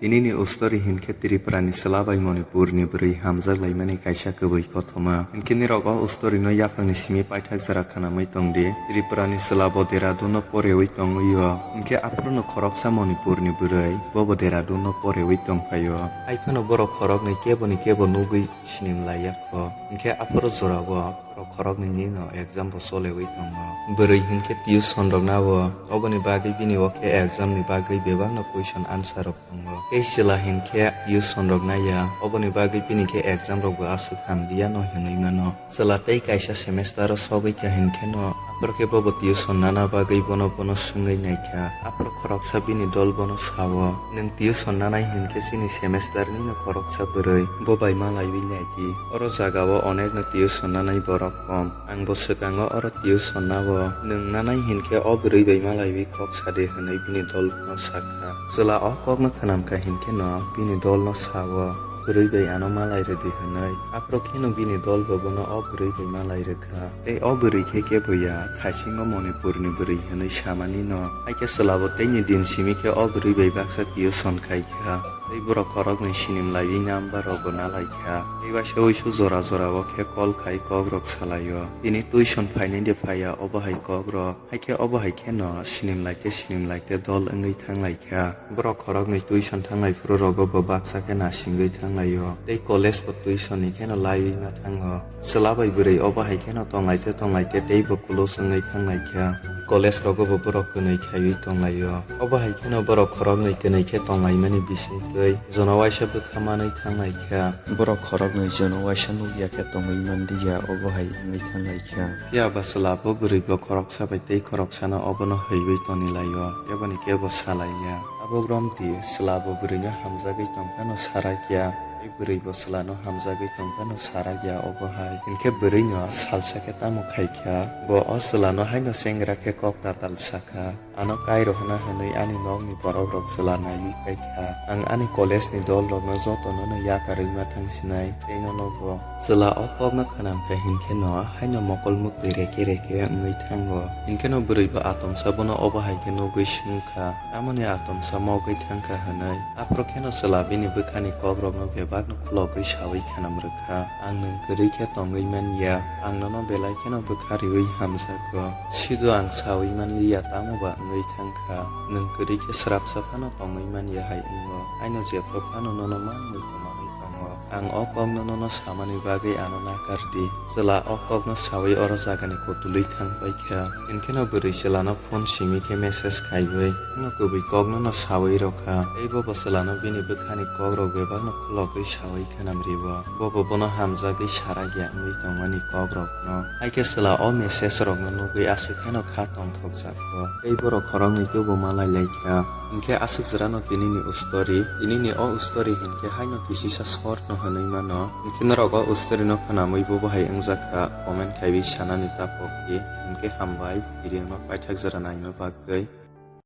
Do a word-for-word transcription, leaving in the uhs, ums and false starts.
Tinini ustori hinkhe Tripurani chwla bai Manipurni bwrwi hamjak laimani kaisa kwbwi kothoma. Hinkhe nirok o ustorino yaphangni simi paithak jora khwnamwi tongdi. Tripurani chwla bo Dehradun-o porewi tongwi o. Hinkhe aphuru no khoroksa Manipurni bwrwi, bobo Dehradun-o porewi tongphaio. Haiphano borok khoroknwi keboni kebo nugwi sinimlaiya kho. Hinkhe aphuru jorao borok khoroknwini no exam bo cholewi tongo. Bwrwi hinkhe tuition rokna o, oboni bagwi bini o khe exam ni bagwi bebakno question answer rok tongo. Tei chwla hinkhe tuition rok naiya, oboni bagwi bini khe exam rok bo aswk hamliya no hinwi mano. Chwla tei kaisa semester o sogwi kha hinkheno, aphuru khe bobo tuition nana bagwi bono bono swngwi naikha. Aphuru khoroksa bini dol bono sao, "Nwng tuition nanai hinkhe chini semester ni no khoroksa bwrwi, bo bai malaiwi naidi." Oro jagao onekno tuition nanai borok kom. Ang bo swkango oro tuition nao, "Nwng nanai hinkhe o bwrwi bai malaiwi kok sadi," hwnwi bini dol bono sakha. Chwla o kokno khwnamkha hinkheno bini dolno sao, "Bwrwi bai ano malai rwdi," hwnwi. Aphuru kheno bini dol bo bono o bwrwi bai malai rwkha. Tei o bwrwi khe kebo ya, thaisingo Manipurni bwrwi hwnwi samani no. Haikhe chwla bo teini din simi khe o bwrwi bai baksa tuition khaikha. Tei borok khoroknwi sinimlaiwi number rok bo nalaikha. Tei waisa uisu jora jora o khe call khai kok rok salaio. Tini tuition phainai de phaiya obo hai kok rok. Haikhe obo hai kheno sinimlaite sinimlaite dol wngwi thanglaikha. Borok khoroknwi tuition thanglai phuru rogo bo baksa khe nasingwi thanglaio. Tei college bo tuition ni kheno laiwi ma thango. Chwla bai bwrwi obo hai kheno tonglaite tonglaite tei bo close wngwi thanglaikha. College rogo bo borok kwnwi khaiwi tonglaio. Obo hai kheno borok khoroknwi kwnwi khe tonglaimani bisingtwi jono waisa bwkha manwi thanglaikha. Borok khoroknwi jono waisa nukya khe tongwi manliya obo hai wngwi thanglaikha. Phiya ba chwla bo bwrwi bo khoroksa bai tei khoroksano obono hwiwi tonilaio, keboni kebo salaiya. Abo grom di, chwla bo bwrwino hamjagwi tongphano sarakya, tei bwrwi bo chwlano hamjagwi tongphano sarakya obo hai. Hinkhe bwrwino salsa khe tamo khaikha, bo o chwlano haino chengra khe kok tatal sakha. Ano kairo hwna hwnwi ani nokni borokrok chwla naiwi paikha. Ang ani college ni dolrokno jotonono yakarwi ma thang sinai, tei nono bo. Chwla o kokno khwnamkha hinkheno haino mokol muktwi reke reke wngwi thango. Hinkheno bwrwi bo atomsa bono obo hai khe nugwi swngkha, "Tamoni atomsa mogwi thangkha?" hwnwi. Aphuru kheno chwla bini bwkhani kokrokno bebakno khulogwi sawi khanam rwkha, "Ang nwng kwrwi khe tongwi man ya, ang nono belai kheno bwkha riwi hamjago. Sido ang sawi man liya, tamo ba wngwi thang kha, nwng kwrwi khe srapsa phano tongwi man ya hai wngo, haino jephru phano nono manwi kwmawi tongo. Ang o kokno nono samani bagwi ano nakar di." Chwla o kokno sawi oro jagani kutulwi thang pai kha. Hinkheno bwrwi chwlano phone simi khe message khaiwi, "Ano kwbwi kokno no sawi rw kha." Tei bobo chwlano bini bwkhani kokrok bebakno khulogwi sawi khanam rio. Bobo bono hamjagwi sarakya wngwi tongmani kokrokno. Haikhe chwla o message rokno nugwi aswk kheno kha tongthokjak kho. Tei borok khoroknwi tubu malai lai kha. Hinkhe aswk jora no tinini story. Tinini o story hinkhe haino kisisa short no hwnwi mano. Hinkhe norok o story no khwnamwi bo bahai wngjak kha, comment khaiwi sanani ta pokdi. Hinkhe hambai video no paithak jora naima bagwi.